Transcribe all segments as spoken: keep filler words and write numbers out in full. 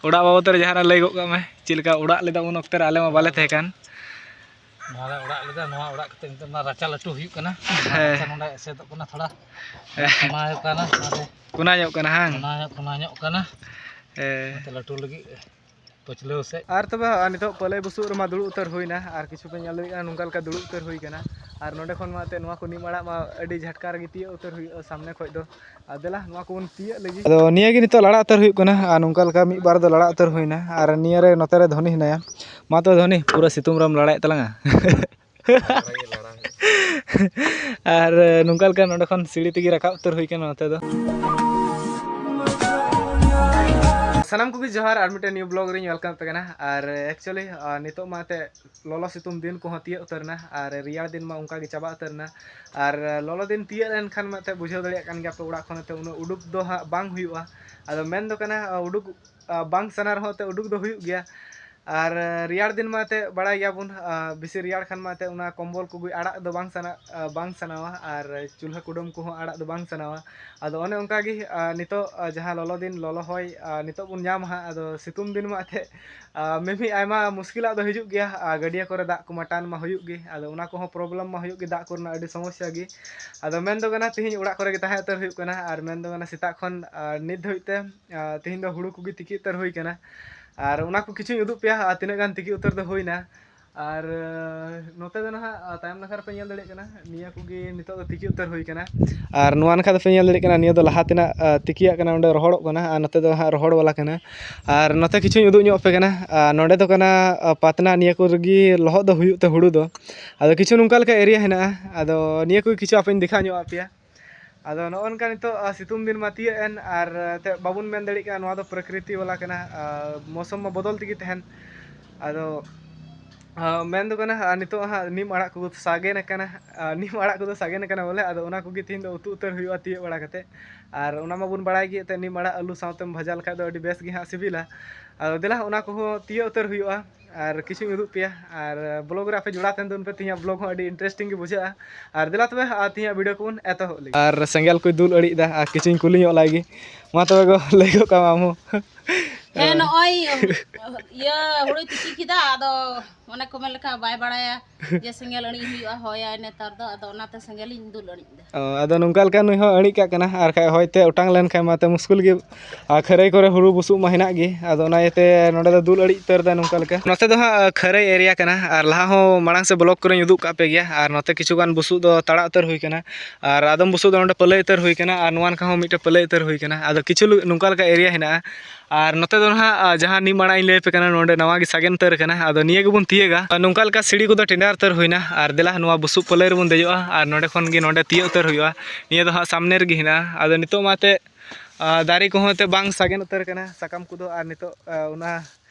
ᱚᱲᱟᱜ ᱵᱟᱵᱚᱫ ᱨᱮ ᱡᱟᱦᱟᱱᱟᱜ ᱞᱟᱹᱭ ᱜᱚᱫ ᱠᱟᱜ ᱢᱮ, ᱪᱮᱫ ᱞᱮᱠᱟ ᱚᱲᱟᱜ ᱞᱮᱫᱟ ᱩᱱ ᱚᱠᱛᱮ ᱨᱮ, ᱟᱞᱮ ᱢᱟ ᱵᱟᱞᱮ ᱛᱟᱦᱮᱸ ᱠᱟᱱ᱾ ᱱᱚᱣᱟ ᱞᱮ ᱚᱲᱟᱜ ᱞᱮᱫᱟ, ᱱᱚᱣᱟ ᱚᱲᱟᱜ ᱠᱟᱛᱮ ᱱᱤᱛᱚᱜ ᱢᱟ ᱨᱟᱪᱟ ᱞᱟᱹᱴᱩ ᱦᱩᱭᱩᱜ ᱠᱟᱱᱟ᱾ ᱦᱮᱸ᱾ ᱨᱟᱪᱟ ᱱᱚᱰᱮ ᱮᱥᱮᱫᱚᱜ ᱠᱟᱱᱟ ᱛᱷᱚᱲᱟ᱾ ᱦᱮᱸ᱾ ᱚᱱᱟ ᱦᱩᱭᱩᱜ ᱠᱟᱱᱟ, ᱚᱱᱟᱛᱮ ᱠᱚᱱᱟ ᱧᱚᱜ ᱠᱟᱱᱟ, ᱦᱟᱝ? ᱚᱱᱟ ᱦᱩᱭᱩᱜ, ᱚᱱᱟ ᱧᱚᱜ ᱠᱟᱱᱟ᱾ ᱦᱮᱸ᱾ ᱚᱱᱟᱛᱮ ᱞᱟᱹᱴᱩ ᱞᱟᱹᱜᱤᱫ ᱯᱟᱹᱪᱷᱞᱟᱹᱣ ᱥᱮᱫ᱾ ᱟᱨ ᱛᱚᱵᱮ, ᱟᱨ ᱱᱤᱛᱚᱜ ᱯᱟᱞᱟᱭ ᱵᱩᱥᱩᱵ ᱨᱮᱢᱟ ᱫᱩᱲᱩᱵ ᱩᱛᱟᱹᱨ ᱦᱩᱭᱱᱟ, ᱟᱨ ᱠᱤᱪᱷᱩ ᱯᱮ ᱧᱮᱞ ᱫᱟᱲᱮᱭᱟᱜ ᱠᱟᱱᱟ, ᱱᱚᱝᱠᱟ ᱞᱮᱠᱟ ᱫᱩᱲᱩᱵ ᱩᱛᱟᱹᱨ ᱦᱩᱭ ᱠᱟᱱᱟ᱾ ᱟᱨ ᱱᱚᱸᱰᱮ ᱠᱷᱚᱱ ᱢᱟ ᱮᱱᱛᱮᱫ ᱱᱚᱣᱟ ᱠᱚ ᱱᱤᱢ ᱟᱲᱟᱜ ᱢᱟ ᱟᱹᱰᱤ ᱡᱷᱟᱴᱠᱟ ᱨᱮᱜᱮ ᱛᱤᱭᱳᱜ ᱩᱛᱟᱹᱨ ᱦᱩᱭᱩᱜᱼᱟ ᱥᱟᱢᱱᱮ ᱠᱷᱚᱡ ᱫᱚ᱾ ᱟᱨ ᱫᱮᱞᱟ, ᱱᱚᱣᱟ ᱠᱚᱵᱚᱱ ᱛᱤᱭᱳᱜ ᱞᱟᱹᱜᱤᱫ᱾ ᱟᱫᱚ ᱱᱤᱭᱟᱹ ᱜᱮ ᱱᱤᱛᱚᱜ ᱞᱟᱲᱟ ᱩᱛᱟᱹᱨ ᱦᱩᱭᱩᱜ ᱠᱟᱱᱟ, ᱟᱨ ᱱᱚᱝᱠᱟ ᱞᱮᱠᱟ ᱢᱤᱫ ᱵᱟᱨ ᱫᱚ ᱞᱟᱲᱟ ᱩᱛᱟᱹᱨ ᱦᱩᱭᱱᱟ᱾ ᱟᱨ ᱱᱤᱭᱟᱹ ᱨᱮ, ᱱᱚᱛᱮ ᱨᱮ ᱫᱷᱚᱱᱤ ᱦᱮᱱᱟᱭᱟ᱾ ᱢᱟ ᱛᱚ ᱫᱷᱚᱱᱤ, ᱯᱩᱨᱟᱹ ᱥᱤᱛᱩᱝ ᱨᱮᱢ ᱞᱟᱲᱟᱭᱮᱫ ᱛᱟᱞᱟᱝᱟ᱾ ᱟᱨ ᱱᱚᱝᱠᱟ ᱞᱮᱠᱟ ᱱᱚᱸᱰᱮ ᱠᱷᱚᱱ ᱥᱤᱲᱤ ᱛᱮᱜᱮ ᱨᱟᱠᱟᱵ ᱩᱛᱟᱹᱨ ᱦᱩᱭ ᱠᱟᱱᱟ ᱱᱚᱛᱮ ᱫᱚ᱾ ᱥᱟᱱᱟᱢ ᱠᱚᱜᱮ ᱡᱚᱦᱟᱨ, ᱟᱨ ᱢᱤᱫᱴᱮᱱ new vlog ᱨᱤᱧ welcome ᱯᱮ ᱠᱟᱱᱟ᱾ ᱟᱨ actually, ᱟᱨ ᱱᱤᱛᱚᱜ ᱢᱟ ᱮᱱᱛᱮᱫ ᱞᱚᱞᱚ ᱥᱤᱛᱩᱝ ᱫᱤᱱ ᱠᱚᱦᱚᱸ ᱛᱤᱭᱳᱜ ᱩᱛᱟᱹᱨ ᱮᱱᱟ, ᱟᱨ ᱨᱮᱭᱟᱲ ᱫᱤᱱ ᱢᱟ ᱚᱱᱠᱟ ᱜᱮ ᱪᱟᱵᱟ ᱩᱛᱟᱹᱨ ᱮᱱᱟ᱾ ᱟᱨ ᱞᱚᱞᱚ ᱫᱤᱱ ᱛᱤᱭᱳᱜ ᱞᱮᱱᱠᱷᱟᱱ ᱢᱟ ᱮᱱᱛᱮᱫ ᱵᱩᱡᱷᱟᱹᱣ ᱫᱟᱲᱮᱭᱟᱜ ᱠᱟᱱ ᱜᱮᱭᱟ ᱯᱮ, ᱚᱲᱟᱜ ᱠᱷᱚᱱ ᱮᱱᱛᱮᱫ ᱩᱱᱟᱹᱜ ᱩᱰᱩᱠ ᱫᱚ ᱦᱟᱸᱜ ᱵᱟᱝ ᱦᱩᱭᱩᱜᱼᱟ᱾ ᱟᱫᱚ ᱢᱮᱱ ᱫᱚ ᱠᱟᱱᱟ, ᱩᱰᱩᱠ, ᱟ, ᱵᱟᱝ ᱥᱟᱱᱟ ᱨᱮᱦᱚᱸ ᱮᱱᱛᱮᱫ ᱩᱰᱩᱠ ᱫᱚ ᱦᱩᱭᱩᱜ ᱜᱮᱭᱟ᱾ ᱟᱨ ᱨᱮᱭᱟᱲ ᱫᱤᱱ ᱢᱟ ᱮᱱᱛᱮᱫ ᱵᱟᱲᱟᱭ ᱜᱮᱭᱟᱵᱚᱱ, ᱟ, ᱵᱮᱥᱤ ᱨᱮᱭᱟᱲ ᱠᱷᱟᱱ ᱢᱟ ᱮᱱᱛᱮᱫ ᱚᱱᱟ ᱠᱚᱢᱵᱚᱞ ᱠᱚᱜᱮ ᱟᱲᱟᱜ ᱫᱚ ᱵᱟᱝ ᱥᱟᱱᱟ, ᱟ, ᱵᱟᱝ ᱥᱟᱱᱟᱣᱟ, ᱟᱨ ᱪᱩᱞᱦᱟᱹ ᱠᱩᱰᱟᱹᱢ ᱠᱚᱦᱚᱸ ᱟᱲᱟᱜ ᱫᱚ ᱵᱟᱝ ᱥᱟᱱᱟᱣᱟ᱾ ᱟᱫᱚ ᱚᱱᱮ ᱚᱱᱠᱟ ᱜᱮ, ᱟ, ᱱᱤᱛᱚᱜ, ᱟ, ᱡᱟᱦᱟᱸ ᱞᱚᱞᱚ ᱫᱤᱱ, ᱞᱚᱞᱚ ᱦᱚᱭ, ᱟ, ᱱᱤᱛᱚᱜ ᱵᱚᱱ ᱧᱟᱢᱟ ᱦᱟᱸᱜ᱾ ᱟᱫᱚ ᱥᱤᱛᱩᱝ ᱫᱤᱱ ᱢᱟ ᱮᱱᱛᱮᱫ, ᱟ, ᱢᱤᱢᱤᱫ ᱟᱭᱢᱟ ᱢᱩᱥᱠᱤᱞᱟᱜ ᱫᱚ ᱦᱤᱡᱩᱜ ᱜᱮᱭᱟ᱾ ᱟ, ᱜᱟᱹᱰᱭᱟᱹ ᱠᱚᱨᱮ ᱫᱟᱜ ᱠᱚ ᱢᱟᱴᱟᱱ ᱢᱟ ᱦᱩᱭᱩᱜ ᱜᱮ, ᱟᱫᱚ ᱚᱱᱟ ᱠᱚᱦᱚᱸ problem ᱢᱟ ᱦᱩᱭᱩᱜ ᱜᱮ, ᱫᱟᱜ ᱠᱚᱨᱮᱱᱟᱜ ᱟᱹᱰᱤ ᱥᱚᱢᱚᱥᱥᱟ ᱜᱮ᱾ ᱟᱫᱚ ᱢᱮᱱ ᱫᱚ ᱠᱟᱱᱟ, ᱛᱮᱦᱮᱧ ᱚᱲᱟᱜ ᱠᱚᱨᱮ ᱜᱮ ᱛᱟᱦᱮᱸ ᱩᱛᱟᱹᱨ ᱦᱩᱭᱩᱜ ᱠᱟᱱᱟ, ᱟᱨ ᱢᱮᱱ ᱫᱚ ᱠᱟᱱᱟ, ᱥᱮᱛᱟᱜ ᱠᱷᱚᱱ, ᱟ, ᱱᱤᱛ ᱫᱷᱟᱹᱵᱤᱡ ᱛᱮ, ᱟ, ᱛᱮᱦᱮᱧ ᱫᱚ ᱦᱩᱲᱩ ᱠᱚᱜᱮ ᱛᱤᱠᱤ ᱩᱛᱟᱹᱨ ᱦᱩᱭ ᱠᱟᱱᱟ᱾ ᱟᱨ ᱚᱱᱟ ᱠᱚ ᱠᱤᱪᱷᱩᱧ ᱩᱫᱩᱜ ᱯᱮᱭᱟ, ᱟᱨ ᱛᱤᱱᱟᱹᱜ ᱜᱟᱱ ᱛᱤᱠᱤ ᱩᱛᱟᱹᱨ ᱫᱚ ᱦᱩᱭᱱᱟ᱾ ᱟᱨ, ᱟ, ᱱᱚᱛᱮ ᱫᱚ ᱱᱟᱦᱟᱜ, ᱟ, ᱛᱟᱭᱚᱢ ᱱᱟᱠᱷᱟ ᱨᱮᱯᱮ ᱧᱮᱞ ᱫᱟᱲᱮᱭᱟᱜ ᱠᱟᱱᱟ, ᱱᱤᱭᱟᱹ ᱠᱚᱜᱮ ᱱᱤᱛᱚᱜ ᱫᱚ ᱛᱤᱠᱤ ᱩᱛᱟᱹᱨ ᱦᱩᱭ ᱠᱟᱱᱟ᱾ ᱟᱨ ᱱᱚᱣᱟ ᱱᱟᱠᱷᱟ ᱫᱚᱯᱮ ᱧᱮᱞ ᱫᱟᱲᱮᱭᱟᱜ ᱠᱟᱱᱟ, ᱱᱤᱭᱟᱹ ᱫᱚ ᱞᱟᱦᱟ ᱛᱮᱱᱟᱜ, ᱟ, ᱛᱤᱠᱤᱭᱟᱜ ᱠᱟᱱᱟ, ᱚᱸᱰᱮ ᱨᱚᱦᱚᱲᱚᱜ ᱠᱟᱱᱟ, ᱟᱨ ᱱᱚᱛᱮ ᱫᱚ ᱦᱟᱸᱜ ᱨᱚᱦᱚᱲ ᱵᱟᱞᱟ ᱠᱟᱱᱟ᱾ ᱟᱨ ᱱᱚᱛᱮ ᱠᱤᱪᱷᱩᱧ ᱩᱫᱩᱜ ᱧᱚᱜ ᱟᱯᱮ ᱠᱟᱱᱟ᱾ ᱟ, ᱯᱟᱛᱱᱟ ᱱᱤᱭᱟᱹ ᱠᱚᱨᱮ ᱜᱮ ᱞᱚᱦᱚᱫ ᱫᱚ ᱦᱩᱭᱩᱜ ᱛᱮ ᱦᱩᱲᱩ ᱫᱚ᱾ ᱟᱫᱚ ᱠᱤᱪᱷᱩ ᱱᱚᱝᱠᱟ ᱞᱮᱠᱟ area ᱦᱮᱱᱟᱜᱼᱟ᱾ ᱟᱫᱚ ᱱᱤᱭᱟᱹ ᱠᱚ ᱠᱤᱪᱷᱩ ᱟᱯᱮᱧ ᱫᱮᱠᱷᱟᱣ ᱧᱚᱜ ᱟᱯᱮᱭᱟ᱾ ᱟᱫᱚ ᱱᱚᱜᱼᱚ ᱱᱚᱝᱠᱟ ᱱᱤᱛᱚᱜ, ᱟ, ᱥᱤᱛᱩᱝ ᱫᱤᱱ ᱢᱟ ᱛᱤᱭᱟᱹᱜ ᱮᱱ, ᱟᱨ, ᱟ, ᱮᱱᱛᱮᱫ ᱵᱟᱵᱚᱱ ᱢᱮᱱ ᱫᱟᱲᱮᱭᱟᱜ ᱠᱟᱱᱟ, ᱱᱚᱣᱟ ᱫᱚ ᱯᱨᱚᱠᱨᱤᱛᱤ ᱵᱟᱞᱟ ᱠᱟᱱᱟ, ᱟ, ᱢᱳᱥᱚᱢ ᱢᱟ ᱵᱚᱫᱚᱞ ᱛᱮᱜᱮ ᱛᱟᱦᱮᱱ᱾ ᱟᱫᱚ, ᱟ, ᱢᱮᱱ ᱫᱚ ᱠᱟᱱᱟ, ᱟ, ᱱᱤᱛᱚᱜ ᱦᱟᱸᱜ ᱱᱤᱢ ᱟᱲᱟᱜ ᱠᱚ ᱥᱟᱜᱮᱱ ᱟᱠᱟᱱᱟ, ᱟ, ᱱᱤᱢ ᱟᱲᱟᱜ ᱠᱚᱫᱚ ᱥᱟᱜᱮᱱ ᱟᱠᱟᱱᱟ ᱵᱚᱞᱮ᱾ ᱟᱫᱚ ᱚᱱᱟ ᱠᱚᱜᱮ ᱛᱮᱦᱮᱧ ᱫᱚ ᱩᱛᱩ ᱩᱛᱟᱹᱨ ᱦᱩᱭᱩᱜᱼᱟ ᱛᱤᱭᱳᱜ ᱵᱟᱲᱟ ᱠᱟᱛᱮᱫ᱾ ᱟᱨ ᱚᱱᱟ ᱢᱟᱵᱚᱱ ᱵᱟᱲᱟᱭ ᱜᱮ ᱮᱱᱛᱮᱫ, ᱱᱤᱢ ᱟᱲᱟᱜ ᱟᱹᱞᱩ ᱥᱟᱶᱛᱮᱢ ᱵᱷᱟᱡᱟ ᱞᱮᱠᱷᱟᱡ ᱫᱚ ᱟᱹᱰᱤ ᱵᱮᱥ ᱜᱮ ᱦᱟᱸᱜ ᱥᱤᱵᱤᱞᱟ᱾ ᱟᱫᱚ ᱫᱮᱞᱟ, ᱚᱱᱟ ᱠᱚᱦᱚᱸ ᱛᱤᱭᱳᱜ ᱩᱛᱟᱹᱨ ᱦᱩᱭᱩᱜᱼᱟ᱾ ᱟᱨ ᱠᱤᱪᱷᱩᱧ ᱩᱫᱩᱜ ᱯᱮᱭᱟ, ᱟᱨ vlog ᱨᱮ ᱟᱯᱮ ᱡᱚᱲᱟᱣ ᱛᱟᱦᱮᱱ ᱛᱟᱵᱚᱱ ᱯᱮ, ᱛᱮᱦᱮᱧᱟᱜ vlog ᱦᱚᱸ ᱟᱹᱰᱤ interesting ᱜᱮ ᱵᱩᱡᱷᱟᱹᱜᱼᱟ᱾ ᱟᱨ ᱫᱮᱞᱟ ᱛᱚᱵᱮ, ᱟᱨ ᱛᱮᱦᱮᱧᱟᱜ video ᱠᱚᱵᱚᱱ ᱮᱛᱚᱦᱚᱵ ᱞᱮᱜᱮ᱾ ᱟᱨ ᱥᱮᱸᱜᱮᱞ ᱠᱚᱭ ᱫᱩᱞ ᱟᱲᱤᱡ ᱮᱫᱟ, ᱟᱨ ᱠᱤᱪᱷᱩᱧ ᱠᱩᱞᱤ ᱧᱚᱜ ᱞᱟᱭ ᱜᱮ᱾ ᱢᱟ ᱛᱚᱵᱮ ᱜᱚ, ᱞᱟᱹᱭ ᱜᱚᱫ ᱠᱟᱜ ᱢᱮ ᱟᱢ ᱦᱚᱸ᱾ ᱦᱮᱸ, ᱱᱚᱜᱼᱚᱭ ᱤᱭᱟᱹ ᱦᱩᱲᱩᱭ ᱛᱤᱠᱤ ᱠᱮᱫᱟ, ᱟᱫᱚ ᱚᱱᱮ ᱠᱚ ᱢᱮᱱ ᱞᱮᱠᱟ ᱵᱟᱭ ᱵᱟᱲᱟᱭᱟ ᱡᱮ ᱥᱮᱸᱜᱮᱞ ᱟᱹᱬᱤᱡ ᱦᱩᱭᱩᱜᱼᱟ, ᱦᱚᱭᱟᱭ ᱱᱮᱛᱟᱨ ᱫᱚ, ᱟᱫᱚ ᱚᱱᱟᱛᱮ ᱥᱮᱸᱜᱮᱞᱤᱧ ᱫᱩᱞ ᱟᱹᱬᱤᱡ ᱮᱫᱟ᱾ ᱚ, ᱟᱫᱚ ᱱᱚᱝᱠᱟ ᱞᱮᱠᱟ ᱱᱩᱭ ᱦᱚᱸ ᱟᱹᱬᱤᱡ ᱠᱟᱜ ᱠᱟᱱᱟ, ᱟᱨ ᱠᱷᱟᱡ ᱦᱚᱭ ᱛᱮ ᱚᱴᱟᱝ ᱞᱮᱱᱠᱷᱟᱱ ᱢᱟ ᱛᱮ ᱢᱩᱥᱠᱤᱞ ᱜᱮ᱾ ᱟᱨ ᱠᱷᱟᱹᱨᱟᱹᱭ ᱠᱚᱨᱮ ᱦᱩᱲᱩ ᱵᱩᱥᱩᱵ ᱢᱟ ᱦᱮᱱᱟᱜ ᱜᱮ, ᱟᱫᱚ ᱚᱱᱟ ᱤᱭᱟᱹᱛᱮ ᱱᱚᱸᱰᱮ ᱫᱚ ᱫᱩᱞ ᱟᱹᱬᱤᱡ ᱩᱛᱟᱹᱨ ᱮᱫᱟ ᱱᱚᱝᱠᱟ ᱞᱮᱠᱟ᱾ ᱱᱚᱛᱮ ᱫᱚ ᱦᱟᱸᱜ ᱠᱷᱟᱹᱨᱟᱹᱭ ᱮᱨᱤᱭᱟ ᱠᱟᱱᱟ, ᱟᱨ ᱞᱟᱦᱟ ᱦᱚᱸ ᱢᱟᱲᱟᱝ ᱥᱮᱫ ᱵᱞᱚᱜ ᱠᱚᱨᱮᱧ ᱩᱫᱩᱜ ᱠᱟᱜ ᱯᱮ ᱜᱮᱭᱟ᱾ ᱟᱨ ᱱᱚᱛᱮ ᱠᱤᱪᱷᱩ ᱜᱟᱱ ᱵᱩᱥᱩᱵ ᱫᱚ ᱛᱟᱲᱟ ᱩᱛᱟᱹᱨ ᱦᱩᱭ ᱠᱟᱱᱟ, ᱟᱨ ᱟᱫᱚᱢ ᱵᱩᱥᱩᱵ ᱫᱚ ᱱᱚᱸᱰᱮ ᱯᱟᱹᱞᱟᱹᱭ ᱩᱛᱟᱹᱨ ᱦᱩᱭ ᱠᱟᱱᱟ, ᱟᱨ ᱱᱚᱣᱟ ᱱᱟᱠᱷᱟ ᱦᱚᱸ ᱢᱤᱫᱴᱮᱱ ᱯᱟᱹᱞᱟᱹᱭ ᱩᱛᱟᱹᱨ ᱦᱩᱭ ᱠᱟᱱᱟ᱾ ᱟᱫᱚ ᱠᱤᱪᱷᱩ ᱞᱩ-, ᱱᱚᱝᱠᱟ ᱞᱮᱠᱟ ᱮᱨᱤᱭᱟ ᱦᱮᱱᱟᱜᱼᱟ᱾ ᱟᱨ ᱱᱚᱛᱮ ᱫᱚ ᱱᱟᱦᱟᱜ, ᱟ, ᱡᱟᱦᱟᱸ ᱱᱤᱢ ᱟᱲᱟᱜ ᱤᱧ ᱞᱟᱹᱭ ᱟᱯᱮ ᱠᱟᱱᱟ, ᱱᱚᱸᱰᱮ ᱱᱟᱣᱟ ᱜᱮ ᱥᱟᱜᱮᱱ ᱩᱛᱟᱹᱨ ᱠᱟᱱᱟ᱾ ᱟᱫᱚ ᱱᱤᱭᱟᱹ ᱜᱮᱵᱚᱱ ᱛᱤᱭᱟᱹᱜᱟ᱾ ᱟᱨ ᱱᱚᱝᱠᱟ ᱞᱮᱠᱟ ᱥᱤᱲᱤ ᱠᱚᱫᱚ ᱴᱮᱸᱰᱟᱨ ᱩᱛᱟᱹᱨ ᱦᱩᱭᱱᱟ᱾ ᱟᱨ ᱫᱮᱞᱟ ᱱᱚᱣᱟ ᱵᱩᱥᱩᱵ ᱯᱟᱹᱞᱟᱹᱭ ᱨᱮᱵᱚᱱ ᱫᱮᱡᱚᱜᱼᱟ, ᱟᱨ ᱱᱚᱸᱰᱮ ᱠᱷᱚᱱ ᱜᱮ ᱱᱚᱸᱰᱮ ᱛᱤᱭᱟᱹᱜ ᱩᱛᱟᱹᱨ ᱦᱩᱭᱩᱜᱼᱟ᱾ ᱱᱤᱭᱟᱹ ᱫᱚ ᱦᱟᱸᱜ ᱥᱟᱢᱱᱮ ᱨᱮᱜᱮ ᱦᱮᱱᱟᱜᱼᱟ᱾ ᱟᱫᱚ ᱱᱤᱛᱚᱜ ᱢᱟ ᱮᱱᱛᱮᱫ, ᱟ, ᱫᱟᱨᱮ ᱠᱚᱦᱚᱸ ᱮᱱᱛᱮᱫ ᱵᱟᱝ ᱥᱟᱜᱮᱱ ᱩᱛᱟᱹᱨ ᱠᱟᱱᱟ, ᱥᱟᱠᱟᱢ ᱠᱚᱫᱚ, ᱟᱨ ᱱᱤᱛᱚᱜ, ᱟ, ᱚᱱᱟ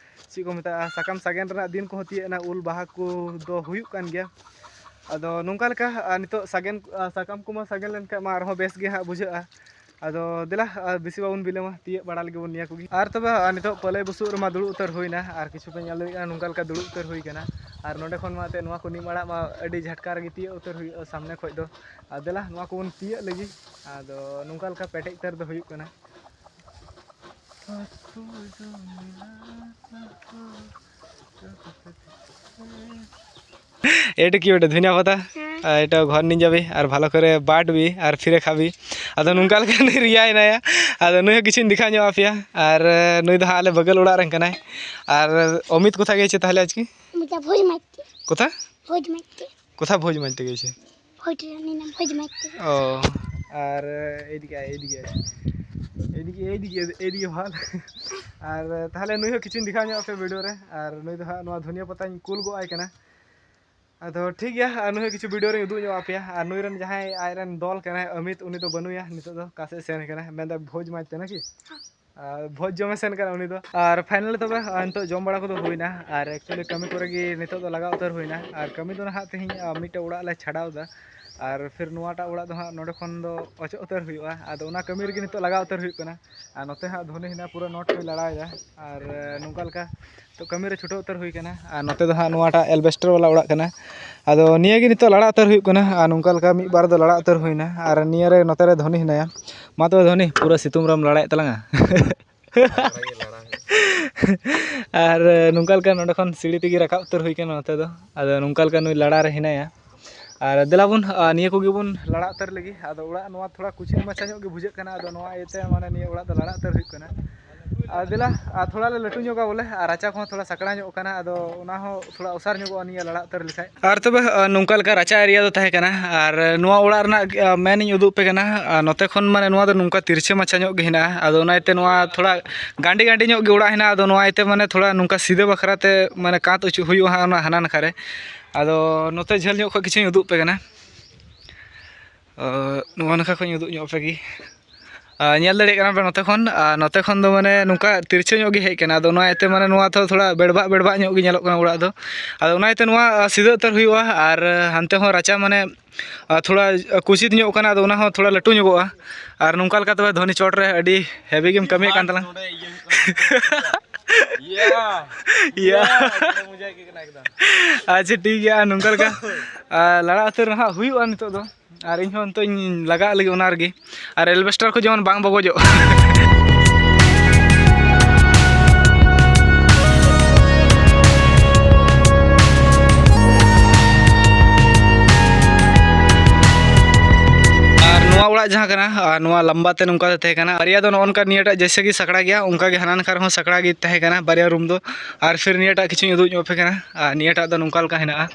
ᱪᱮᱫ ᱠᱚ ᱢᱮᱛᱟᱜᱼᱟ, ᱥᱟᱠᱟᱢ ᱥᱟᱜᱮᱱ ᱨᱮᱱᱟᱜ ᱫᱤᱱ ᱠᱚᱦᱚᱸ ᱛᱤᱭᱟᱹᱜ ᱮᱱᱟ, ᱩᱞ ᱵᱟᱦᱟ ᱠᱚᱫᱚ ᱦᱩᱭᱩᱜ ᱠᱟᱱ ᱜᱮᱭᱟ᱾ ᱟᱫᱚ ᱱᱚᱝᱠᱟ ᱞᱮᱠᱟ, ᱟᱨ ᱱᱤᱛᱚᱜ ᱥᱟᱜᱮᱱ, ᱟᱨ ᱥᱟᱠᱟᱢ ᱠᱚᱢᱟ ᱥᱟᱜᱮᱱ ᱞᱮᱱᱠᱷᱟᱱ ᱢᱟ ᱟᱨᱦᱚᱸ ᱵᱮᱥ ᱜᱮ ᱦᱟᱸᱜ ᱵᱩᱡᱷᱟᱹᱜᱼᱟ᱾ ᱟᱫᱚ ᱫᱮᱞᱟ, ᱟᱨ ᱵᱮᱥᱤ ᱵᱟᱵᱚᱱ ᱵᱤᱞᱚᱢᱟ, ᱛᱤᱭᱟᱹᱜ ᱵᱟᱲᱟ ᱞᱮᱜᱮ ᱵᱚᱱ ᱱᱤᱭᱟᱹ ᱠᱚᱜᱮ᱾ ᱟᱨ ᱛᱚᱵᱮ, ᱟᱨ ᱱᱤᱛᱚᱜ ᱯᱟᱹᱞᱟᱹᱭ ᱵᱩᱥᱩᱵ ᱨᱮᱢᱟ ᱫᱩᱲᱩᱵ ᱩᱛᱟᱹᱨ ᱦᱩᱭᱱᱟ, ᱟᱨ ᱠᱤᱪᱷᱩ ᱯᱮ ᱧᱮᱞ ᱫᱟᱲᱮᱭᱟᱜ ᱠᱟᱱᱟ, ᱱᱚᱝᱠᱟ ᱞᱮᱠᱟ ᱫᱩᱲᱩᱵ ᱩᱛᱟᱹᱨ ᱦᱩᱭ ᱠᱟᱱᱟ᱾ ᱟᱨ ᱱᱚᱸᱰᱮ ᱠᱷᱚᱱ ᱢᱟ ᱮᱱᱛᱮᱫ ᱱᱚᱣᱟ ᱠᱚ ᱱᱤᱢ ᱟᱲᱟᱜ ᱢᱟ ᱟᱹᱰᱤ ᱡᱷᱟᱴᱠᱟ ᱨᱮᱜᱮ ᱛᱤᱭᱟᱹᱜ ᱩᱛᱟᱹᱨ ᱦᱩᱭᱩᱜᱼᱟ ᱥᱟᱢᱱᱮ ᱠᱷᱚᱱ ᱫᱚ᱾ ᱟᱨ ᱫᱮᱞᱟ, ᱱᱚᱣᱟ ᱠᱚᱵᱚᱱ ᱛᱤᱭᱟᱹᱜ ᱞᱮᱜᱮ᱾ ᱟᱫᱚ ᱱᱚᱝᱠᱟ ᱞᱮᱠᱟ ᱯᱮᱴᱮᱡ ᱩᱛᱟᱹᱨ ᱫᱚ ᱦᱩᱭᱩᱜ ᱠᱟᱱᱟ᱾ এইটো কি বেটা? ধনিয়া পাতা। হ্যাঁ। আহ, এটা ঘর নিয়ে যাবে আর ভালো করে বাটবি আর ফিরে খাবি। ᱟᱫᱚ ᱱᱚᱝᱠᱟ ᱞᱮᱠᱟ ᱱᱩᱭ ᱨᱮᱭᱟᱭ ᱮᱱᱟᱭᱟ᱾ ᱟᱫᱚ ᱱᱩᱭ ᱦᱚᱸ ᱠᱤᱪᱷᱩᱧ ᱫᱮᱠᱷᱟᱣ ᱧᱚᱜ ᱟᱯᱮᱭᱟ᱾ ᱟᱨ, ᱟᱸ, ᱱᱩᱭ ᱫᱚ ᱦᱟᱸᱜ ᱟᱞᱮ ᱵᱟᱜᱟᱞ ᱚᱲᱟᱜ ᱨᱮᱱ ᱠᱟᱱᱟᱭ᱾ ᱟᱨ ᱚᱢᱤᱛ ᱠᱚᱛᱷᱟ ᱜᱮ ᱪᱮ ᱛᱟᱦᱞᱮ ᱟᱡᱠᱤ? ᱢᱚᱡᱟ ᱵᱷᱳᱡ ᱢᱟᱡᱛᱮ᱾ ᱠᱚᱛᱷᱟ? ᱵᱷᱳᱡ ᱢᱟᱡᱛᱮ᱾ ᱠᱚᱛᱷᱟ ᱵᱷᱳᱡ ᱢᱟᱡᱛᱮ ᱜᱮ ᱪᱮ? ᱦᱳᱭ, ᱴᱨᱮᱱᱤᱝ ᱮᱢ ᱦᱳᱭ ᱡᱚᱢᱟᱭ ᱛᱮ᱾ ᱚ, ᱟᱨ ᱮᱭᱫᱤᱠᱮ ᱟᱭ, ᱮᱭᱫᱤᱠᱮ ᱟᱭ᱾ ᱮᱭᱫᱤᱠᱮ, ᱮᱭᱫᱤᱠᱮ, ᱮᱭᱫᱤᱠᱮ ᱵᱷᱟᱜᱽ᱾ ᱟᱨ ᱛᱟᱦᱞᱮ ᱱᱩᱭ ᱦᱚᱸ ᱠᱤᱪᱷᱩᱧ ᱫᱮᱠᱷᱟᱣ ᱧᱚᱜ ᱟᱯᱮ ᱵᱷᱤᱰᱤᱭᱳ ᱨᱮ᱾ ᱟᱨ ᱱᱩᱭ ᱫᱚ ᱦᱟᱸᱜ ᱱᱚᱣᱟ ᱫᱷᱩᱱᱤᱭᱟᱹ ᱯᱟᱛᱟᱧ ᱠᱩᱞ ᱜᱚᱜ ᱟᱭ ᱠᱟᱱᱟ᱾ ᱟᱫᱚ ᱴᱷᱤᱠ ᱜᱮᱭᱟ, ᱟᱨ ᱱᱩᱭ ᱦᱚᱸ ᱠᱤᱪᱷᱩ ᱵᱷᱤᱰᱤᱭᱳ ᱨᱤᱧ ᱩᱫᱩᱜ ᱧᱚᱜ ᱟᱯᱮᱭᱟ᱾ ᱟᱨ ᱱᱩᱭ ᱨᱮᱱ ᱡᱟᱦᱟᱸᱭ ᱟᱡ ᱨᱮᱱ ᱫᱚᱞ ᱠᱟᱱᱟᱭ ᱚᱢᱤᱛ, ᱩᱱᱤ ᱫᱚ ᱵᱟᱹᱱᱩᱭᱟ ᱱᱤᱛᱚᱜ ᱫᱚ, ᱚᱠᱟ ᱥᱮᱫ ᱥᱮᱱ ᱠᱟᱱᱟᱭ, ᱢᱮᱱᱫᱟ ᱵᱷᱳᱡᱽ ᱢᱟᱡᱽ ᱛᱮ ᱱᱟᱠᱤ? ᱟᱨ ᱵᱷᱳᱡᱽ ᱡᱚᱢᱮ ᱥᱮᱱ ᱠᱟᱱᱟ ᱩᱱᱤ ᱫᱚ᱾ ᱟᱨ ᱯᱷᱟᱭᱱᱟᱞ ᱛᱚᱵᱮ, ᱟᱨ ᱱᱤᱛᱚᱜ ᱡᱚᱢ ᱵᱟᱲᱟ ᱠᱚᱫᱚ ᱦᱩᱭᱱᱟ, ᱟᱨ ᱮᱠᱪᱩᱭᱮᱞᱤ ᱠᱟᱹᱢᱤ ᱠᱚᱨᱮ ᱜᱮ ᱱᱤᱛᱚᱜ ᱫᱚ ᱞᱟᱜᱟᱣ ᱩᱛᱟᱹᱨ ᱦᱩᱭᱱᱟ᱾ ᱟᱨ ᱠᱟᱹᱢᱤ ᱫᱚ ᱱᱟᱦᱟᱜ ᱛᱮᱦᱮᱧ, ᱟᱨ, ᱢᱤᱫᱴᱮᱡ ᱚᱲᱟᱜ ᱞᱮ ᱪᱷᱟᱰᱟᱣ ᱮᱫᱟ, ᱟᱨ ᱯᱷᱤᱨ ᱱᱚᱣᱟᱴᱟᱜ ᱚᱲᱟᱜ ᱫᱚ ᱦᱟᱸᱜ ᱱᱚᱰᱮ ᱠᱷᱚᱱ ᱫᱚ ᱚᱪᱚᱜ ᱩᱛᱟᱹᱨ ᱦᱩᱭᱩᱜᱼᱟ᱾ ᱟᱫᱚ ᱚᱱᱟ ᱠᱟᱹᱢᱤ ᱨᱮᱜᱮ ᱱᱤᱛᱚᱜ ᱞᱟᱜᱟᱣ ᱩᱛᱟᱹᱨ ᱦᱩᱭᱩᱜ ᱠᱟᱱᱟ᱾ ᱟᱨ ᱱᱚᱛᱮ ᱦᱟᱸᱜ ᱫᱷᱚᱱᱤ ᱦᱮᱱᱟᱜ, ᱯᱩᱨᱟᱹ ᱱᱚᱴ ᱠᱚᱭ ᱞᱟᱲᱟᱣᱮᱫᱟ᱾ ᱟᱨ, ᱮ, ᱱᱚᱝᱠᱟ ᱞᱮᱠᱟ ᱛᱚ ᱠᱟᱹᱢᱤ ᱨᱮ ᱪᱷᱩᱴᱟᱹᱣ ᱩᱛᱟᱹᱨ ᱦᱩᱭ ᱠᱟᱱᱟ᱾ ᱟᱨ ᱱᱚᱛᱮ ᱫᱚ ᱦᱟᱸᱜ ᱱᱚᱣᱟᱴᱟᱜ ᱮᱞᱵᱮᱥᱴᱟᱨ ᱵᱟᱞᱟ ᱚᱲᱟᱜ ᱠᱟᱱᱟ᱾ ᱟᱫᱚ ᱱᱤᱭᱟᱹ ᱜᱮ ᱱᱤᱛᱚᱜ ᱞᱟᱲᱟ ᱩᱛᱟᱹᱨ ᱦᱩᱭᱩᱜ ᱠᱟᱱᱟ᱾ ᱟᱨ ᱱᱚᱝᱠᱟ ᱞᱮᱠᱟ ᱢᱤᱫ ᱵᱟᱨ ᱫᱚ ᱞᱟᱲᱟ ᱩᱛᱟᱹᱨ ᱦᱩᱭᱱᱟ᱾ ᱟᱨ ᱱᱤᱭᱟᱹ ᱨᱮ, ᱱᱚᱛᱮ ᱨᱮ ᱫᱷᱚᱱᱤ ᱦᱮᱱᱟᱭᱟ᱾ ᱢᱟ ᱛᱚᱵᱮ ᱫᱷᱚᱱᱤ, ᱯᱩᱨᱟᱹ ᱥᱤᱛᱩᱝ ᱨᱮᱢ ᱞᱟᱲᱟᱭᱮᱫ ᱛᱟᱞᱟᱝᱟ᱾ ᱞᱟᱲᱟ ᱜᱮ ᱞᱟᱲᱟ ᱦᱩᱭᱩᱜᱼᱟ᱾ ᱟᱨ ᱱᱚᱝᱠᱟ ᱞᱮᱠᱟ ᱱᱚᱸᱰᱮ ᱠᱷᱚᱱ ᱥᱤᱲᱤ ᱛᱮᱜᱮ ᱨᱟᱠᱟᱵ ᱩᱛᱟᱹᱨ ᱦᱩᱭ ᱠᱟᱱᱟ ᱱᱚᱛᱮ ᱫᱚ᱾ ᱟᱫᱚ ᱱᱚᱝᱠᱟ ᱞᱮᱠᱟ ᱱᱩᱭ ᱞᱟᱲᱟ ᱨᱮ ᱦᱮᱱᱟᱭᱟ᱾ ᱟᱨ ᱫᱮᱞᱟ ᱵᱚᱱ, ᱟ, ᱱᱤᱭᱟᱹ ᱠᱚᱜᱮ ᱵᱚᱱ ᱞᱟᱲᱟ ᱩᱛᱟᱹᱨ ᱞᱮᱜᱮ᱾ ᱟᱫᱚ ᱚᱲᱟᱜ ᱱᱚᱣᱟ ᱛᱷᱚᱲᱟ ᱠᱩᱪᱤᱛ ᱢᱟᱪᱷᱟ ᱧᱚᱜ ᱜᱮ ᱵᱩᱡᱷᱟᱹᱜ ᱠᱟᱱᱟ, ᱟᱫᱚ ᱱᱚᱣᱟ ᱤᱭᱟᱹᱛᱮ ᱢᱟᱱᱮ ᱱᱤᱭᱟᱹ ᱚᱲᱟᱜ ᱫᱚ ᱞᱟᱲᱟ ᱩᱛᱟᱹᱨ ᱦᱩᱭᱩᱜ ᱠᱟᱱᱟ᱾ ᱟᱨ ᱫᱮᱞᱟ, ᱟᱨ ᱛᱷᱚᱲᱟ ᱞᱮ ᱞᱟᱹᱴᱩ ᱧᱚᱜᱟ ᱵᱚᱞᱮ, ᱟᱨ ᱨᱟᱪᱟ ᱠᱚᱦᱚᱸ ᱛᱷᱚᱲᱟ ᱥᱟᱠᱲᱟ ᱧᱚᱜ ᱠᱟᱱᱟ, ᱟᱫᱚ ᱚᱱᱟ ᱦᱚᱸ ᱛᱷᱚᱲᱟ ᱚᱥᱟᱨ ᱧᱚᱜᱚᱜᱼᱟ ᱱᱤᱭᱟᱹ ᱞᱟᱲᱟ ᱩᱛᱟᱹᱨ ᱞᱮᱠᱷᱟᱡ᱾ ᱟᱨ ᱛᱚᱵᱮ, ᱟ, ᱱᱚᱝᱠᱟ ᱞᱮᱠᱟ ᱨᱟᱪᱟ area ᱫᱚ ᱛᱟᱦᱮᱸ ᱠᱟᱱᱟ᱾ ᱟᱨ ᱱᱚᱣᱟ ᱚᱲᱟᱜ ᱨᱮᱱᱟᱜ, ᱟ, ᱢᱮᱱ ᱤᱧ ᱩᱫᱩᱜ ᱯᱮ ᱠᱟᱱᱟ᱾ ᱟᱨ ᱱᱚᱛᱮ ᱠᱷᱚᱱ ᱢᱟᱱᱮ ᱱᱚᱣᱟ ᱫᱚ ᱱᱚᱝᱠᱟ ᱛᱤᱨᱪᱷᱟᱹ ᱢᱟᱪᱷᱟ ᱧᱚᱜ ᱜᱮ ᱦᱮᱱᱟᱜᱼᱟ, ᱟᱫᱚ ᱚᱱᱟ ᱤᱭᱟᱹᱛᱮ ᱱᱚᱣᱟ ᱛᱷᱚᱲᱟ ᱜᱟᱸᱰᱮ ᱜᱟᱸᱰᱮ ᱧᱚᱜ ᱜᱮ ᱚᱲᱟᱜ ᱦᱮᱱᱟᱜᱼᱟ᱾ ᱟᱫᱚ ᱱᱚᱣᱟ ᱤᱭᱟᱹᱛᱮ ᱢᱟᱱᱮ ᱛᱷᱚᱲᱟ ᱱᱚᱝᱠᱟ ᱥᱤᱫᱷᱟᱹ ᱵᱟᱠᱷᱨᱟ ᱛᱮ ᱢᱟᱱᱮ ᱠᱟᱸᱛ ᱚᱪᱚᱜ ᱦᱩᱭᱩᱜᱼᱟ ᱦᱟᱸᱜ ᱚᱱᱟ ᱦᱟᱱᱟ ᱱᱟᱠᱷᱟ ᱨᱮ᱾ ᱟᱫᱚ ᱱᱚᱛᱮ ᱡᱷᱟᱹᱞ ᱧᱚᱜ ᱠᱷᱚᱱ ᱠᱤᱪᱷᱩᱧ ᱩᱫᱩᱜ ᱯᱮ ᱠᱟᱱᱟ᱾ ᱚ, ᱱᱚᱣᱟ ᱱᱟᱠᱷᱟ ᱠᱷᱚᱱ ᱩᱫᱩᱜ ᱧᱚᱜ ᱯᱮ ᱜᱮ᱾ ᱟᱨ ᱧᱮᱞ ᱫᱟᱲᱮᱭᱟᱜ ᱠᱟᱱᱟ ᱯᱮ ᱱᱚᱛᱮ ᱠᱷᱚᱱ, ᱟᱨ ᱱᱚᱛᱮ ᱠᱷᱚᱱ ᱫᱚ ᱢᱟᱱᱮ ᱱᱚᱝᱠᱟ ᱛᱤᱨᱪᱷᱟᱹ ᱧᱚᱜ ᱜᱮ ᱦᱮᱡ ᱠᱟᱱᱟ᱾ ᱟᱫᱚ ᱚᱱᱟ ᱤᱭᱟᱹᱛᱮ ᱢᱟᱱᱮ ᱱᱚᱣᱟ ᱫᱚ ᱛᱷᱚᱲᱟ ᱵᱮᱲᱵᱟᱜ ᱵᱮᱲᱵᱟᱜ ᱧᱚᱜ ᱜᱮ ᱧᱮᱞᱚᱜ ᱠᱟᱱᱟ ᱚᱲᱟᱜ ᱫᱚ᱾ ᱟᱫᱚ ᱚᱱᱟ ᱤᱭᱟᱹᱛᱮ ᱱᱚᱣᱟ, ᱟ, ᱥᱤᱫᱷᱟᱹ ᱩᱛᱟᱹᱨ ᱦᱩᱭᱩᱜᱼᱟ᱾ ᱟᱨ ᱦᱟᱱᱛᱮ ᱦᱚᱸ ᱨᱟᱪᱟ ᱢᱟᱱᱮ, ᱟ, ᱛᱷᱚᱲᱟ ᱠᱩᱪᱤᱛ ᱧᱚᱜ ᱠᱟᱱᱟ, ᱟᱫᱚ ᱚᱱᱟ ᱦᱚᱸ ᱛᱷᱚᱲᱟ ᱞᱟᱹᱴᱩ ᱧᱚᱜᱚᱜᱼᱟ᱾ ᱟᱨ ᱱᱚᱝᱠᱟ ᱞᱮᱠᱟ ᱛᱚᱵᱮ ᱫᱷᱚᱱᱤ ᱪᱚᱴ ᱨᱮ ᱟᱹᱰᱤ heavy ᱜᱮᱢ ᱠᱟᱹᱢᱤᱭᱮᱫ ᱠᱟᱱ ᱛᱟᱞᱟᱝ᱾ ᱱᱚᱰᱮ ᱤᱭᱟᱹ ᱦᱩᱭᱩᱜ ᱠᱟᱱᱟ᱾ ᱤᱭᱟ᱾ ᱤᱭᱟ᱾ ᱤᱭᱟ, ᱢᱚᱡᱟ ᱟᱹᱭᱠᱟᱹᱜ ᱠᱟᱱᱟ ᱮᱠᱫᱚᱢ᱾ ᱟᱪᱪᱷᱟ, ᱴᱷᱤᱠ ᱜᱮᱭᱟ, ᱟᱨ ᱱᱚᱝᱠᱟ ᱞᱮᱠᱟ, ᱟ, ᱞᱟᱲᱟ ᱩᱛᱟᱹᱨ ᱱᱟᱦᱟᱜ ᱦᱩᱭᱩᱜᱼᱟ ᱱᱤᱛᱚᱜ ᱫᱚ᱾ ᱟᱨ ᱤᱧ ᱦᱚᱸ ᱱᱤᱛᱚᱜ ᱤᱧ ᱞᱟᱜᱟᱜ ᱞᱟᱹᱜᱤᱫ ᱚᱱᱟ ᱨᱮᱜᱮ᱾ ᱟᱨ alvester ᱠᱚ ᱡᱮᱢᱚᱱ ᱵᱟᱝ ᱵᱚᱜᱚᱡᱚᱜ᱾ ᱟᱨ ᱱᱚᱣᱟ ᱚᱲᱟᱜ ᱡᱟᱦᱟᱸ ᱠᱟᱱᱟ, ᱟᱨ ᱱᱚᱣᱟ ᱞᱟᱢᱵᱟ ᱛᱮ ᱱᱚᱝᱠᱟ ᱛᱮ ᱛᱟᱦᱮᱸ ᱠᱟᱱᱟ᱾ ᱵᱟᱨᱭᱟ ᱫᱚ ᱱᱚᱜᱼᱚ ᱱᱚᱝᱠᱟ ᱱᱤᱭᱟᱹᱴᱟᱜ ᱡᱮᱭᱥᱮ ᱠᱤ ᱥᱟᱠᱲᱟ ᱜᱮᱭᱟ, ᱚᱱᱠᱟ ᱜᱮ ᱦᱟᱱᱟ ᱱᱟᱠᱷᱟ ᱨᱮᱦᱚᱸ ᱥᱟᱠᱲᱟ ᱜᱮ ᱛᱟᱦᱮᱸ ᱠᱟᱱᱟ, ᱵᱟᱨᱭᱟ room ᱫᱚ᱾ ᱟᱨ ᱯᱷᱤᱨ ᱱᱤᱭᱟᱹᱴᱟᱜ ᱠᱤᱪᱷᱩᱧ ᱩᱫᱩᱜ ᱧᱚᱜ ᱟᱯᱮ ᱠᱟᱱᱟ᱾ ᱟᱨ ᱱᱤᱭᱟᱹᱴᱟᱜ ᱫᱚ ᱱᱚᱝᱠᱟ ᱞᱮᱠᱟ ᱦᱮᱱᱟᱜᱼᱟ᱾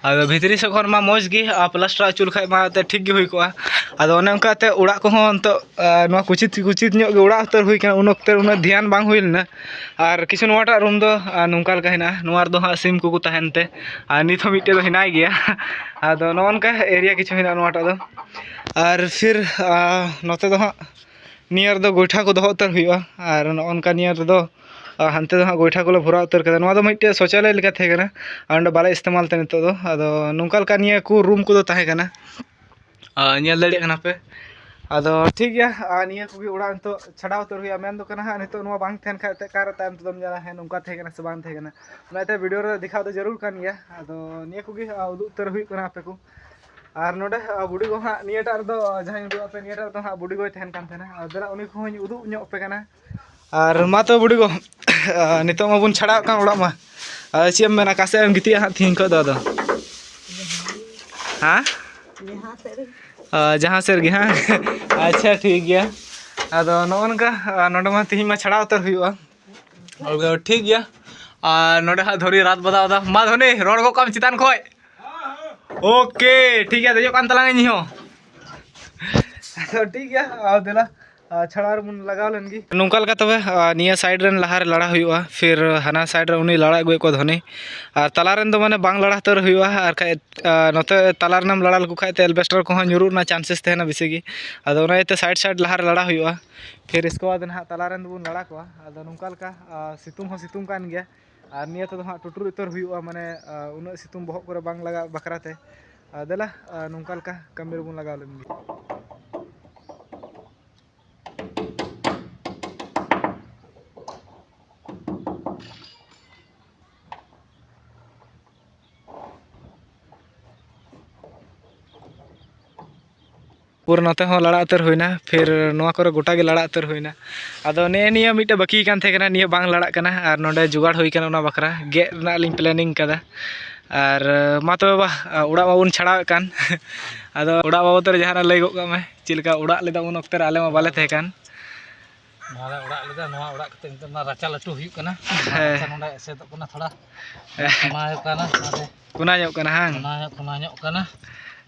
ᱟᱫᱚ ᱵᱷᱤᱛᱨᱤ ᱥᱮᱫ ᱠᱷᱚᱱ ᱢᱟ ᱢᱚᱡᱽ ᱜᱮ, ᱟᱨ plaster ᱦᱚᱪᱚ ᱞᱮᱠᱷᱟᱡ ᱢᱟ ᱮᱱᱛᱮᱫ ᱴᱷᱤᱠ ᱜᱮ ᱦᱩᱭ ᱠᱚᱜᱼᱟ᱾ ᱟᱫᱚ ᱚᱱᱮ ᱚᱱᱠᱟᱛᱮ ᱚᱲᱟᱜ ᱠᱚᱦᱚᱸ ᱱᱤᱛᱚᱜ, ᱟᱨ ᱱᱚᱣᱟ ᱠᱩᱪᱤᱛ ᱠᱩᱪᱤᱛ ᱧᱚᱜ ᱜᱮ ᱚᱲᱟᱜ ᱩᱛᱟᱹᱨ ᱦᱩᱭ ᱠᱟᱱᱟ, ᱩᱱ ᱚᱠᱛᱮ ᱩᱱᱟᱹᱜ ᱫᱷᱮᱭᱟᱱ ᱵᱟᱝ ᱦᱩᱭ ᱞᱮᱱᱟ᱾ ᱟᱨ ᱠᱤᱪᱷᱩ ᱱᱚᱣᱟᱴᱟᱜ room ᱫᱚ, ᱟᱨ ᱱᱚᱝᱠᱟ ᱞᱮᱠᱟ ᱦᱮᱱᱟᱜᱼᱟ, ᱱᱚᱣᱟ ᱨᱮᱫᱚ ᱦᱟᱸᱜ ᱥᱤᱢ ᱠᱚᱠᱚ ᱛᱟᱦᱮᱱ ᱛᱮ, ᱟᱨ ᱱᱤᱛ ᱦᱚᱸ ᱢᱤᱫᱴᱮᱡ ᱫᱚ ᱦᱮᱱᱟᱭ ᱜᱮᱭᱟ᱾ ᱟᱫᱚ ᱱᱚᱜᱼᱚ ᱱᱚᱝᱠᱟ area ᱠᱤᱪᱷᱩ ᱦᱮᱱᱟᱜᱼᱟ ᱱᱚᱣᱟᱴᱟᱜ ᱫᱚ᱾ ᱟᱨ ᱯᱷᱤᱨ, ᱟᱨ ᱱᱚᱛᱮ ᱫᱚ ᱦᱟᱸᱜ ᱱᱤᱭᱟᱹ ᱨᱮᱫᱚ ᱜᱚᱭᱴᱷᱟ ᱠᱚ ᱫᱚᱦᱚ ᱩᱛᱟᱹᱨ ᱦᱩᱭᱩᱜᱼᱟ᱾ ᱟᱨ ᱱᱚᱜᱼᱚ ᱱᱚᱝᱠᱟ ᱱᱤᱭᱟᱹ ᱨᱮᱫᱚ, ᱟᱨ ᱦᱟᱱᱛᱮ ᱫᱚ ᱦᱟᱸᱜ ᱜᱚᱭᱴᱷᱟ ᱠᱚᱞᱮ ᱵᱷᱚᱨᱟᱣ ᱩᱛᱟᱹᱨ ᱠᱟᱫᱟ᱾ ᱱᱚᱣᱟ ᱫᱚ ᱢᱤᱫᱴᱮᱡ ᱥᱚᱪᱟᱞᱚᱭ ᱞᱮᱠᱟ ᱛᱟᱦᱮᱸ ᱠᱟᱱᱟ, ᱟᱨ ᱚᱸᱰᱮ ᱵᱟᱞᱮ ᱤᱥᱛᱮᱢᱟᱞ ᱛᱮ ᱱᱤᱛᱚᱜ ᱫᱚ᱾ ᱟᱫᱚ ᱱᱚᱝᱠᱟ ᱞᱮᱠᱟ ᱱᱤᱭᱟᱹ ᱠᱚ room ᱠᱚᱫᱚ ᱛᱟᱦᱮᱸ ᱠᱟᱱᱟ᱾ ᱟᱨ ᱧᱮᱞ ᱫᱟᱲᱮᱭᱟᱜ ᱠᱟᱱᱟ ᱯᱮ᱾ ᱟᱫᱚ ᱴᱷᱤᱠ ᱜᱮᱭᱟ, ᱟᱨ ᱱᱤᱭᱟᱹ ᱠᱚᱜᱮ ᱚᱲᱟᱜ ᱱᱤᱛᱚᱜ ᱪᱷᱟᱰᱟᱣ ᱩᱛᱟᱹᱨ ᱦᱩᱭᱩᱜᱼᱟ᱾ ᱢᱮᱱ ᱫᱚ ᱠᱟᱱᱟ ᱦᱟᱸᱜ, ᱱᱤᱛᱚᱜ ᱱᱚᱣᱟ ᱵᱟᱝ ᱛᱟᱦᱮᱱ ᱠᱷᱟᱡ ᱮᱱᱛᱮᱫ ᱚᱠᱟᱨᱮ ᱛᱟᱭᱚᱢ ᱛᱮᱫᱚᱢ ᱧᱮᱞᱟ, ᱦᱮᱸ, ᱱᱚᱝᱠᱟ ᱛᱟᱦᱮᱸ ᱠᱟᱱᱟ ᱥᱮ ᱵᱟᱝ ᱛᱟᱦᱮᱸ ᱠᱟᱱᱟ, ᱚᱱᱟᱛᱮ video ᱨᱮ ᱫᱮᱠᱷᱟᱣ ᱫᱚ ᱡᱟᱹᱨᱩᱲ ᱠᱟᱱ ᱜᱮᱭᱟ᱾ ᱟᱫᱚ ᱱᱤᱭᱟᱹ ᱠᱚᱜᱮ, ᱟᱨ ᱩᱫᱩᱜ ᱩᱛᱟᱹᱨ ᱦᱩᱭᱩᱜ ᱠᱟᱱᱟ ᱟᱯᱮ ᱠᱚ᱾ ᱟᱨ ᱱᱚᱰᱮ, ᱟᱨ ᱵᱩᱰᱤ ᱜᱚ ᱦᱟᱸᱜ ᱱᱤᱭᱟᱹᱴᱟᱜ ᱨᱮᱫᱚ, ᱟᱨ ᱡᱟᱦᱟᱸᱧ ᱩᱫᱩᱜ ᱟᱯᱮ, ᱱᱤᱭᱟᱹᱴᱟᱜ ᱨᱮᱫᱚ ᱦᱟᱸᱜ ᱵᱩᱰᱤ ᱜᱚᱭ ᱛᱟᱦᱮᱱ ᱠᱟᱱ ᱛᱟᱦᱮᱱᱟ᱾ ᱟᱨ ᱫᱮᱞᱟ ᱩᱱᱤ ᱠᱚᱦᱚᱸᱧ ᱩᱫᱩᱜ ᱧᱚᱜ ᱟᱯᱮ ᱠᱟᱱᱟ᱾ ᱟᱨ ᱢᱟ ᱛᱚ ᱵᱩᱰᱤ ᱜᱚ, ᱟᱨ ᱱᱤᱛᱚᱜ ᱢᱟᱵᱚᱱ ᱪᱷᱟᱲᱟᱣᱜ ᱠᱟᱱ ᱚᱲᱟᱜ ᱢᱟ᱾ ᱟᱫᱚ ᱪᱮᱫ ᱮᱢ ᱢᱮᱱᱟ, ᱚᱠᱟ ᱥᱮᱫ ᱮᱢ ᱜᱤᱛᱤᱡᱼᱟ ᱦᱟᱸᱜ ᱛᱤᱦᱤᱧ ᱠᱷᱚᱱ ᱫᱚ ᱟᱫᱚ? ᱦᱮᱸ? ᱡᱟᱦᱟᱸ ᱥᱮᱫ ᱨᱮ᱾ ᱟᱨ ᱡᱟᱦᱟᱸ ᱥᱮᱫ ᱨᱮᱜᱮ, ᱦᱮᱸ? ᱟᱪᱪᱷᱟ, ᱴᱷᱤᱠ ᱜᱮᱭᱟ᱾ ᱟᱫᱚ ᱱᱚᱜᱼᱚ ᱱᱚᱝᱠᱟ, ᱟᱨ ᱱᱚᱰᱮ ᱢᱟ ᱛᱤᱦᱤᱧ ᱢᱟ ᱪᱷᱟᱲᱟᱣ ᱩᱛᱟᱹᱨ ᱦᱩᱭᱩᱜᱼᱟ᱾ ᱟᱫᱚ ᱴᱷᱤᱠ ᱜᱮᱭᱟ᱾ ᱟᱨ ᱱᱚᱰᱮ ᱦᱟᱸᱜ ᱫᱷᱚᱱᱤ ᱨᱟᱛ ᱵᱟᱫᱟᱣ ᱮᱫᱟ᱾ ᱢᱟ ᱫᱷᱚᱱᱤ, ᱨᱚᱲ ᱜᱚᱫ ᱠᱟᱜ ᱢᱮ ᱪᱮᱛᱟᱱ ᱠᱷᱚᱡ᱾ ᱳᱠᱮ, ᱴᱷᱤᱠ ᱜᱮᱭᱟ, ᱫᱮᱡᱚᱜ ᱠᱟᱱ ᱛᱟᱞᱟᱝ ᱤᱧ ᱦᱚᱸ᱾ ᱟᱫᱚ ᱴᱷᱤᱠ ᱜᱮᱭᱟ, ᱟᱨ ᱫᱮᱞᱟ, ᱟᱨ ᱪᱷᱟᱲᱟ ᱨᱮᱵᱚᱱ ᱞᱟᱜᱟᱣ ᱞᱮᱱ ᱜᱮ᱾ ᱱᱚᱝᱠᱟ ᱞᱮᱠᱟ ᱛᱚᱵᱮ, ᱟᱨ ᱱᱤᱭᱟᱹ ᱥᱟᱭᱤᱰ ᱨᱮᱱ ᱞᱟᱦᱟ ᱨᱮ ᱞᱟᱲᱟ ᱦᱩᱭᱩᱜᱼᱟ, ᱯᱷᱤᱨ ᱦᱟᱱᱟ ᱥᱟᱭᱤᱰ ᱨᱮ ᱩᱱᱤ ᱞᱟᱲᱟ ᱟᱹᱜᱩᱭᱮᱫ ᱠᱚᱣᱟ ᱫᱷᱚᱱᱤ᱾ ᱟᱨ ᱛᱟᱞᱟ ᱨᱮᱱ ᱫᱚ ᱢᱟᱱᱮ ᱵᱟᱝ ᱞᱟᱲᱟ ᱩᱛᱟᱹᱨ ᱦᱩᱭᱩᱜᱼᱟ, ᱟᱨ ᱠᱷᱟᱡ, ᱟᱨ ᱱᱚᱛᱮ ᱛᱟᱞᱟ ᱨᱮᱱᱮᱢ ᱞᱟᱲᱟ ᱞᱮᱠᱚ ᱠᱷᱟᱡ ᱛᱮ ᱮᱞᱵᱮᱥᱴᱟᱨ ᱠᱚᱦᱚᱸ ᱧᱩᱨᱩᱜ ᱨᱮᱱᱟᱜ ᱪᱟᱱᱥᱮᱥ ᱛᱟᱦᱮᱱᱟ ᱵᱮᱥᱤ ᱜᱮ᱾ ᱟᱫᱚ ᱚᱱᱟ ᱤᱭᱟᱹᱛᱮ ᱥᱟᱭᱤᱰ ᱥᱟᱭᱤᱰ ᱞᱟᱦᱟ ᱨᱮ ᱞᱟᱲᱟ ᱦᱩᱭᱩᱜᱼᱟ, ᱯᱷᱤᱨ ᱤᱥᱠᱮ ᱵᱟᱫᱽ ᱱᱟᱦᱟᱜ ᱛᱟᱞᱟ ᱨᱮᱱ ᱫᱚᱵᱚᱱ ᱞᱟᱲᱟ ᱠᱚᱣᱟ᱾ ᱟᱫᱚ ᱱᱚᱝᱠᱟ ᱞᱮᱠᱟ, ᱟᱨ ᱥᱤᱛᱩᱝ ᱦᱚᱸ ᱥᱤᱛᱩᱝ ᱠᱟᱱ ᱜᱮᱭᱟ, ᱟᱨ ᱱᱤᱭᱟᱹ ᱛᱮᱫᱚ ᱦᱟᱸᱜ ᱴᱩᱴᱩᱨ ᱩᱛᱟᱹᱨ ᱦᱩᱭᱩᱜᱼᱟ, ᱢᱟᱱᱮ, ᱟᱨ ᱩᱱᱟᱹᱜ ᱥᱤᱛᱩᱝ ᱵᱚᱦᱚᱜ ᱠᱚᱨᱮ ᱵᱟᱝ ᱞᱟᱜᱟᱜ ᱵᱟᱠᱷᱨᱟ ᱛᱮ᱾ ᱟᱨ ᱫᱮᱞᱟ, ᱟᱨ ᱱᱚᱝᱠᱟ ᱞᱮᱠᱟ ᱠᱟᱹᱢᱤ ᱨᱮᱵᱚᱱ ᱞᱟᱜᱟᱣ ᱞᱮᱱ ᱜᱮ᱾ ᱯᱩᱨᱟᱹ ᱱᱚᱛᱮ ᱦᱚᱸ ᱞᱟᱲᱟ ᱩᱛᱟᱹᱨ ᱦᱩᱭᱱᱟ, ᱯᱷᱤᱨ ᱱᱚᱣᱟ ᱠᱚᱨᱮ ᱜᱚᱴᱟ ᱜᱮ ᱞᱟᱲᱟ ᱩᱛᱟᱹᱨ ᱦᱩᱭᱱᱟ᱾ ᱟᱫᱚ ᱱᱮᱜᱼᱮ ᱱᱤᱭᱟᱹ ᱢᱤᱫᱴᱮᱡ ᱵᱟᱹᱠᱤ ᱠᱟᱱ ᱛᱟᱦᱮᱸ ᱠᱟᱱᱟ, ᱱᱤᱭᱟᱹ ᱵᱟᱝ ᱞᱟᱲᱟᱜ ᱠᱟᱱᱟ, ᱟᱨ ᱱᱚᱰᱮ ᱡᱚᱜᱟᱲ ᱦᱩᱭ ᱠᱟᱱᱟ ᱚᱱᱟ ᱵᱟᱠᱷᱨᱟ, ᱜᱮᱫ ᱨᱮᱱᱟᱜ ᱞᱤᱧ ᱯᱞᱮᱱᱤᱝ ᱠᱟᱫᱟ᱾ ᱟᱨ ᱢᱟ ᱛᱚᱵᱮ ᱵᱟ, ᱚᱲᱟᱜ ᱢᱟᱵᱚᱱ ᱪᱷᱟᱲᱟᱣᱮᱫ ᱠᱟᱱ, ᱟᱫᱚ ᱚᱲᱟᱜ ᱵᱟᱵᱚᱫ ᱨᱮ ᱡᱟᱦᱟᱱᱟᱜ ᱞᱟᱹᱭ ᱜᱚᱫ ᱠᱟᱜ ᱢᱮ, ᱪᱮᱫ ᱞᱮᱠᱟ ᱚᱲᱟᱜ ᱞᱮᱫᱟ ᱩᱱ ᱚᱠᱛᱮ ᱨᱮ ᱟᱞᱮ ᱢᱟ ᱵᱟᱞᱮ ᱛᱟᱦᱮᱸ ᱠᱟᱱ᱾ ᱱᱚᱣᱟ ᱞᱮ ᱚᱲᱟᱜ ᱞᱮᱫᱟ, ᱱᱚᱣᱟ ᱚᱲᱟᱜ ᱠᱟᱛᱮ ᱱᱤᱛᱚᱜ ᱚᱱᱟ ᱨᱟᱪᱟ ᱞᱟᱹᱴᱩ ᱦᱩᱭᱩᱜ ᱠᱟᱱᱟ᱾ ᱦᱮᱸ᱾ ᱨᱟᱪᱟ ᱱᱚᱰᱮ ᱮᱥᱮᱫᱚᱜ ᱠᱟᱱᱟ ᱛᱷᱚᱲᱟ᱾ ᱦᱮᱸ᱾ ᱚᱱᱟ ᱦᱩᱭᱩᱜ ᱠᱟᱱᱟ, ᱚᱱᱟᱛᱮ ᱠᱚᱱᱟ ᱧᱚᱜ ᱠᱟᱱᱟ, ᱦᱟᱝ? ᱠᱚᱱᱟ ᱧᱚᱜ, ᱠᱚᱱᱟ ᱧᱚᱜ ᱠᱟᱱᱟ᱾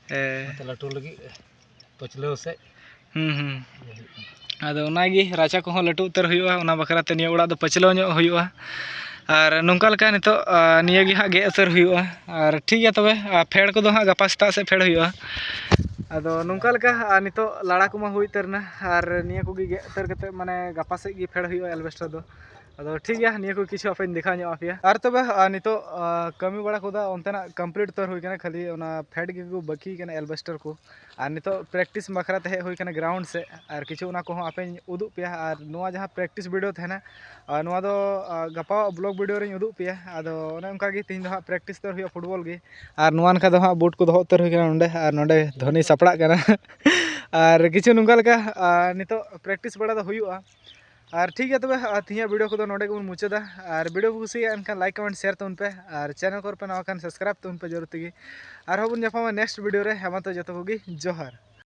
ᱦᱮᱸ᱾ ᱚᱱᱟᱛᱮ ᱞᱟᱹᱴᱩ ᱞᱟᱹᱜᱤᱫ ᱯᱟᱹᱪᱷᱞᱟᱹᱣ ᱥᱮᱫ᱾ ᱦᱩᱸ, ᱦᱩᱸ᱾ ᱤᱭᱟᱹ ᱦᱩᱭᱩᱜ ᱠᱟᱱᱟ᱾ ᱟᱫᱚ ᱚᱱᱟᱜᱮ ᱨᱟᱪᱟ ᱠᱚᱦᱚᱸ ᱞᱟᱹᱴᱩ ᱩᱛᱟᱹᱨ ᱦᱩᱭᱩᱜᱼᱟ, ᱚᱱᱟ ᱵᱟᱠᱷᱨᱟ ᱛᱮ ᱱᱤᱭᱟᱹ ᱚᱲᱟᱜ ᱫᱚ ᱯᱟᱹᱪᱷᱞᱟᱹᱣ ᱧᱚᱜ ᱦᱩᱭᱩᱜᱼᱟ᱾ ᱟᱨ ᱱᱚᱝᱠᱟ ᱞᱮᱠᱟ ᱱᱤᱛᱚᱜ, ᱟ, ᱱᱤᱭᱟᱹ ᱜᱮ ᱦᱟᱸᱜ ᱜᱮᱫ ᱩᱛᱟᱹᱨ ᱦᱩᱭᱩᱜᱼᱟ᱾ ᱟᱨ ᱴᱷᱤᱠ ᱜᱮᱭᱟ ᱛᱚᱵᱮ, ᱟ, ᱯᱷᱮᱰ ᱠᱚᱫᱚ ᱦᱟᱸᱜ ᱜᱟᱯᱟ ᱥᱮᱛᱟᱜ ᱥᱮᱫ ᱯᱷᱮᱰ ᱦᱩᱭᱩᱜᱼᱟ᱾ ᱟᱫᱚ ᱱᱚᱝᱠᱟ ᱞᱮᱠᱟ, ᱟ, ᱱᱤᱛᱚᱜ ᱞᱟᱲᱟ ᱠᱚᱢᱟ ᱦᱩᱭ ᱩᱛᱟᱹᱨ ᱮᱱᱟ, ᱟᱨ ᱱᱤᱭᱟᱹ ᱠᱚᱜᱮ ᱜᱮᱫ ᱩᱛᱟᱹᱨ ᱠᱟᱛᱮᱫ ᱢᱟᱱᱮ ᱜᱟᱯᱟ ᱥᱮᱫ ᱜᱮ ᱯᱷᱮᱰ ᱦᱩᱭᱩᱜᱼᱟ ᱮᱞᱵᱮᱥᱴᱟᱨ ᱫᱚ᱾ ᱟᱫᱚ ᱴᱷᱤᱠ ᱜᱮᱭᱟ, ᱱᱤᱭᱟᱹ ᱠᱚ ᱠᱤᱪᱷᱩ ᱟᱯᱮᱧ ᱫᱮᱠᱷᱟᱣ ᱧᱚᱜ ᱟᱯᱮᱭᱟ᱾ ᱟᱨ ᱛᱚᱵᱮ, ᱟ, ᱱᱤᱛᱚᱜ, ᱟ, ᱠᱟᱹᱢᱤ ᱵᱟᱲᱟ ᱠᱚᱫᱚ ᱚᱱᱛᱮᱱᱟᱜ ᱠᱚᱢᱯᱞᱤᱴ ᱩᱛᱟᱹᱨ ᱦᱩᱭ ᱠᱟᱱᱟ, ᱠᱷᱟᱹᱞᱤ ᱚᱱᱟ ᱯᱷᱮᱰ ᱜᱮᱠᱚ ᱵᱟᱹᱠᱤ ᱠᱟᱱᱟ ᱮᱞᱵᱮᱥᱴᱟᱨ ᱠᱚ᱾ ᱟᱨ ᱱᱤᱛᱚᱜ ᱯᱨᱮᱠᱴᱤᱥ ᱵᱟᱠᱷᱨᱟ ᱛᱮ ᱦᱮᱡ ᱦᱩᱭ ᱠᱟᱱᱟ ᱜᱨᱟᱣᱩᱱᱰ ᱥᱮᱫ, ᱟᱨ ᱠᱤᱪᱷᱩ ᱚᱱᱟ ᱠᱚᱦᱚᱸ ᱟᱯᱮᱧ ᱩᱫᱩᱜ ᱯᱮᱭᱟ᱾ ᱟᱨ ᱱᱚᱣᱟ ᱡᱟᱦᱟᱸ ᱯᱨᱮᱠᱴᱤᱥ ᱵᱷᱤᱰᱤᱭᱳ ᱛᱟᱦᱮᱱᱟ, ᱟᱨ ᱱᱚᱣᱟ ᱫᱚ, ᱟ, ᱜᱟᱯᱟ ᱵᱞᱚᱜ ᱵᱷᱤᱰᱤᱭᱳ ᱨᱤᱧ ᱩᱫᱩᱜ ᱯᱮᱭᱟ᱾ ᱟᱫᱚ ᱚᱱᱮ ᱚᱱᱠᱟ ᱜᱮ ᱛᱮᱦᱮᱧ ᱫᱚ ᱦᱟᱸᱜ ᱯᱨᱮᱠᱴᱤᱥ ᱩᱛᱟᱹᱨ ᱦᱩᱭᱩᱜᱼᱟ ᱯᱷᱩᱴᱵᱚᱞ ᱜᱮ᱾ ᱟᱨ ᱱᱚᱣᱟ ᱱᱟᱠᱷᱟ ᱫᱚ ᱦᱟᱸᱜ ᱵᱩᱴ ᱠᱚ ᱫᱚᱦᱚ ᱩᱛᱟᱹᱨ ᱦᱩᱭ ᱠᱟᱱᱟ ᱱᱚᱸᱰᱮ, ᱟᱨ ᱱᱚᱸᱰᱮ ᱫᱷᱚᱱᱤ ᱥᱟᱯᱲᱟᱜ ᱠᱟᱱᱟ᱾ ᱟᱨ ᱠᱤᱪᱷᱩ ᱱᱚᱝᱠᱟ ᱞᱮᱠᱟ, ᱟ, ᱱᱤᱛᱚᱜ ᱯᱨᱮᱠᱴᱤᱥ ᱵᱟᱲᱟ ᱫᱚ ᱦᱩᱭᱩᱜᱼᱟ᱾ ᱟᱨ ᱴᱷᱤᱠ ᱜᱮᱭᱟ ᱛᱚᱵᱮ, ᱟᱨ ᱛᱮᱦᱮᱧᱟᱜ video ᱠᱚᱫᱚ ᱱᱚᱰᱮ ᱜᱮᱵᱚᱱ ᱢᱩᱪᱟᱹᱫᱟ᱾ ᱟᱨ video ᱯᱮ ᱠᱩᱥᱤᱭᱟᱜᱼᱟ ᱮᱱᱠᱷᱟᱱ like, comment, share ᱛᱟᱵᱚᱱ ᱯᱮ, ᱟᱨ channel ᱠᱚᱨᱮ ᱯᱮ ᱱᱟᱣᱟ ᱠᱷᱟᱱ subscribe ᱛᱟᱵᱚᱱ ᱯᱮ ᱡᱚᱨᱩᱨ ᱛᱮᱜᱮ᱾ ᱟᱨᱦᱚᱸ ᱵᱚᱱ ᱧᱟᱯᱟᱢᱟ next video ᱨᱮ᱾ ᱦᱮᱸ ᱢᱟ ᱛᱚ, ᱡᱚᱛᱚ ᱠᱚᱜᱮ ᱡᱚᱦᱟᱨ᱾